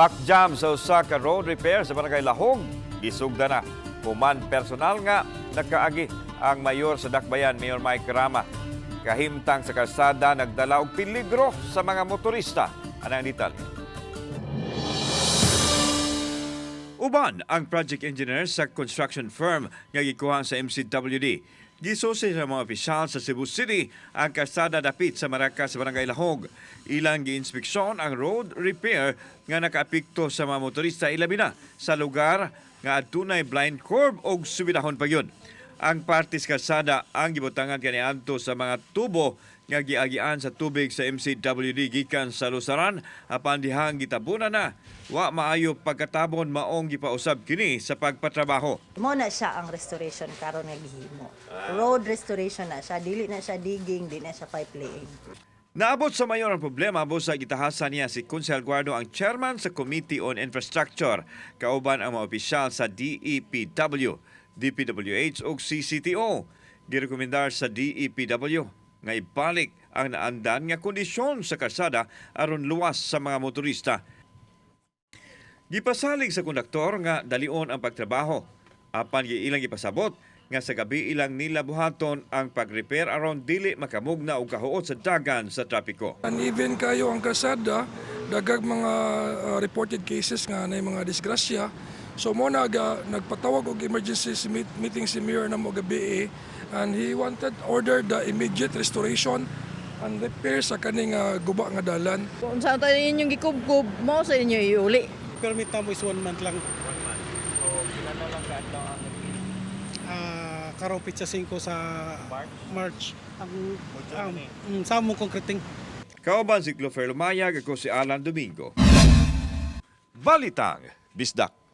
Backjam sa usa ka road repair sa Barangay Lahog, gisugda na. Human personal nga nakaagi ang mayor sa Dakbayan, Mayor Mike Rama. Kahimtang sa kalsada nagdala og peligro sa mga motorista. Ano ang detalye? Uban ang project engineer sa construction firm nga gikuha sa MCWD. Gisusi sa mga opisyal sa Cebu City ang kalsada dapit sa Maraka sa Barangay Lahog. Ilang giinspeksyon ang road repair nga nakaapekto sa mga motorista, ilabi na sa lugar nga adunay blind curve og subidahon pa gyud. Ang parte sa kalsada ang gibutangan kaniadto sa mga tubo nga giagian sa tubig sa MCWD gikan sa Lusaran, apan dihang gitabunan na, wa maayo pagkatabon, maong gipausab kini sa pagpatrabaho. Mo na siya ang restoration karon nga gihimo. Road restoration na siya, dili na siya digging, di na siya pipe laying. Naabot sa mayor ang problema busa gitahasan niya si Konsehal Guardo, ang chairman sa Committee on Infrastructure, kauban ang mga opisyal sa DEPW, DPWH ug CCTO. Girekomendar sa DEPW nga ibalik ang naandan nga kondisyon sa kalsada aron luwas sa mga motorista. Gipasalig sa konduktor nga dalion ang pagtrabaho. Apan giilang gipasabot nga sa gabi ilang nila buhaton ang pag-repair aron dili makamugna og kahuot sa dagan sa trapiko. Uneven kayo ang kalsada, daghang mga reported cases nga na mga disgrasya. So mo nagpatawag og emergency meeting si Mayor namo gabi and he wanted order the immediate restoration and repair sa kaning guba nga dalan. Kung saan tayo inyong gikubkub, mo sa inyo iuli. Permit namo is one month lang. One month. So, pila na lang kaadlaw ang karong pitsa 5 sa March. March. Ang sa among concreting. Kauban si Clofer Lumayag, ako si Alan Domingo. Balitang Bisdak.